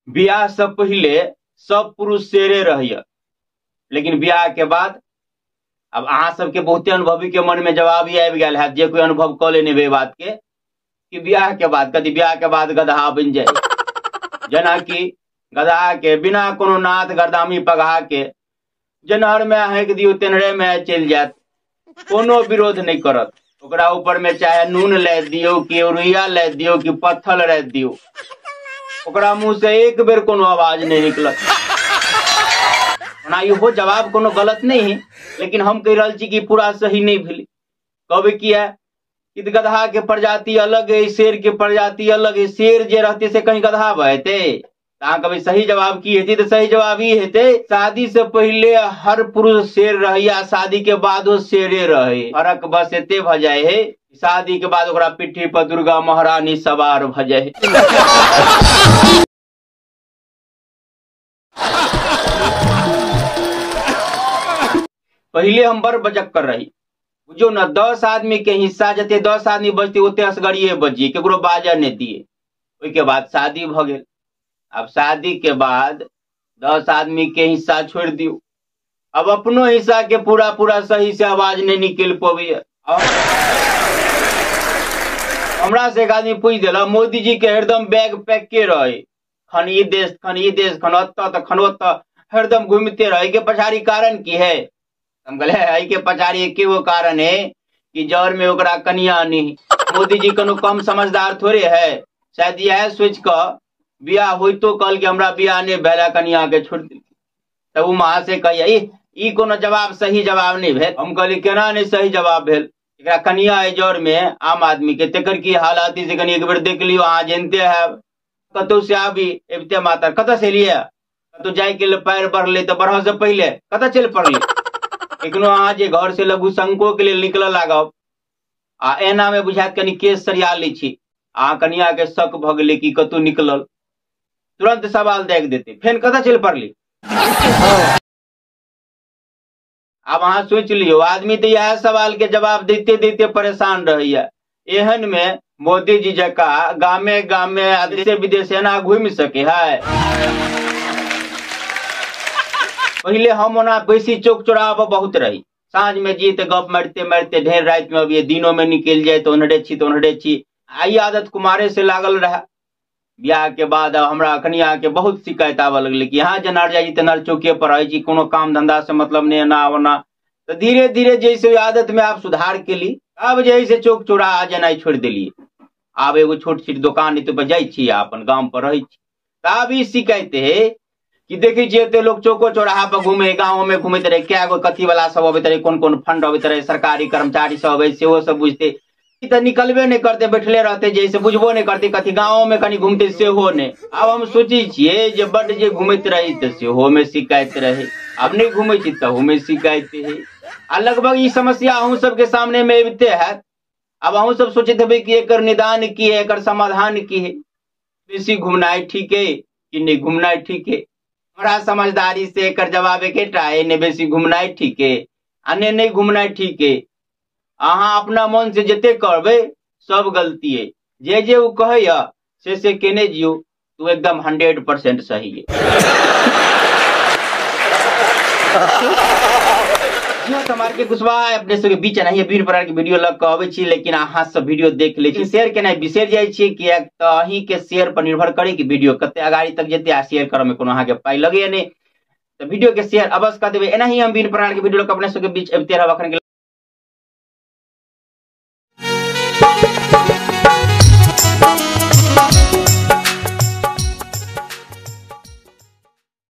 बियाह से पहले सब पुरुष शेरे रहिए, लेकिन बियाह के बाद अब अहाँ सबके बहुते अनुभवी के मन में जवाब ही आबि गेल हैत, जे कोई अनुभव कऽ लेने हेबै बात के, कि बियाह के बाद कथी, बियाह के बाद गदहा बनि जाए। जेनाकि गदहा के बिना कोनो नाथ गर्दामी पगहा के जेनहर में हाँकि दियौ तेनहरे में चलि जायत, कोनो विरोध नहीं करत। ओकरा ऊपर में चाहे नून लादि दियौ कि रुइया लादि दियौ कि पत्थर राखि दियौ, ओकरा मुंह से एक बेर कोनो आवाज नहीं निकलत। ओना इहो जवाब कोनो गलत नहीं है, लेकिन हम कहि रहल छी कि पूरा सही नहीं भेलै। कहबै किया कि गदहा के प्रजाति अलग है, शेर के प्रजाति अलग है। शेर जे रहते से कहीं गदहा बहते? अहाँ कहबै सही जवाब की हेतै? तऽ सही जवाब ई हेतै, शादी से पहिले हर पुरुष शेर रहैया, शादी के बादो शेरे रहे। फर्क बस एते भऽ जाइ है, शादी के बाद ओकरा पिट्ठी पर दुर्गा महारानी सवार भऽ जाइ है। पहिले हम बड़ बजक्कर रही, बुझियौ ने, 10 आदमी के हिस्सा जते 10 आदमी बजते ओते असगरिये बजिए, केकरो बाजऽ नहि दिए। ओहिके बाद शादी भऽ गेल। अब शादी के बाद 10 आदमी के हिस्सा छोड़ि दियौ, अब अपनो हिस्सा के पूरा पूरा सही से आवाज नहीं निकलि पबैया। हमरा से एक आदमी पूछि देलक, मोदी जी के हरदम बैग पैक के रहे, खन ई देश खन ई देश, खन ओतऽ तऽ खन ओतऽ, हरदम घूमते रहे, के पछाड़ी कारण की है? हम कहले एहि के पछाड़ी एके गो कारण है कि जर में ओकरा कनिया नहीं। मोदी जी कोनो कम समझदार थोड़े है, शायद इएह सोचि कऽ बियाह होइतो कहल कि हमरा बियाह नहीं भेल, कनिया के छोड़ि देलकै। तऽ ओ महाशय कहैया ई कोनो जवाब सही जवाब नहीं भेल। हम कहली केना नहीं सही जवाब भेल? एकरा कनिया अइ जर में आम आदमी के, तेकर की हालत से कनी एक बेर देख लियौ, अहाँ जानते हैब। कतौ से आबी अबिते मातर कतऽ से एलियै, कतौ जाय के लेल पैर बढ़ले तऽ बढ़ऽ से पहिले कतऽ चलि पड़लै। एखनो अहाँ जे घर से लघु शंको के लेल निकलऽ लागब आ एना में बुझायत कनी केश सरिया लै छी, अहाँ कनिया के शक भऽ गेलै कि कतौ निकलल, तुरंत सवाल दागि देतै, फेन कतऽ चलि पड़ली। आब अहाँ सोचि लियौ, आदमी तऽ इएह सवाल के जवाब दैते दैते परेशान रहैया। एहन में मोदी जी जकाँ गामे गामे आ देशे विदेश एना घुमि सके है? पहिले हम ओना बेसी चौक चौराहा पर बहुत रही, साँझ में जी तऽ गप मारिते मारिते ढेर राति में अबियै, दिनों में निकलि जाय तऽ ओन्हरे छी तऽ ओन्हरे छी। आ ई आदत कुमारे से लागल रहए। बियाह के बाद हमरा कनिया के बहुत शिकायत आबऽ लगलै कि यहाँ जेना जाइ छी तेना चौके पर रहै छी, कोनो काम धंधा से मतलब नहि, एना ओना। तऽ धीरे धीरे जे से आदत में आब सुधार केली, आब जे है से चौक चौराहा जेनाइ छोड़ि देलियै। आब एगो छोट छिट दोकान है पर जाइ छी आ अपन गाम पर रहै छी। तऽ आब ई शिकायत है कि देखै छियै एते लोक चौको चौराहा पर घूमे, गाँव में घूमैत रहै, कए गो कथी वाला सब अबैत रहै, कोन कोन फंड अबैत रहै, सरकारी कर्मचारी सब अबै सेहो सब बुझतै। ई तऽ निकलबे नहि करतै, बैठले रहतै, जे से बुझबो नहि करतै कथी, गाँव में कनि घूमतै सेहो नहि। आब हम सोचै छियै जे बड्ड जे घूमैत रही तऽ सेहो में शिकायत रहै, आब नहि घूमै छी तहू में शिकायत है। आ लगभग ई समस्या अहूँ सबके सामने में अबिते हैत। आब अहूँ सब सोचैत हेबै कि एकर निदान की है, एकर समाधान की है, बेसी घूमनाइ ठीक है कि नहि घूमनाइ ठीक है? हमरा समझदारी से एकर जवाब एकेटा है, नहि बेसी घूमनाइ ठीक है आ नहि नहि घूमनाइ ठीक है। अहाँ अपना मन से जते करबै सब गलती है, जे जे ओ कहैया से केने जियौ तू एकदम 100% सही है। जी के कुशवाहा अपने सबके बीच एनाहिए विभिन्न प्रकार के वीडियो लग के अबै छी, लेकिन अहाँ सब वीडियो देख लै छी, शेयर केनाइ बिसरि जाइ छी, किएक तऽ अहीं के शेयर पर निर्भर करे कि वीडियो कते अगाड़ी तक जेतै। आ शेयर करऽ में कोनो अहाँके पाइ लगैया नहि, तऽ वीडियो के शेयर अवश्य कऽ देबै। एनाही हम विभिन्न प्रकार के वीडियो लग अपने सबके बीच अबिते रहब। अखन के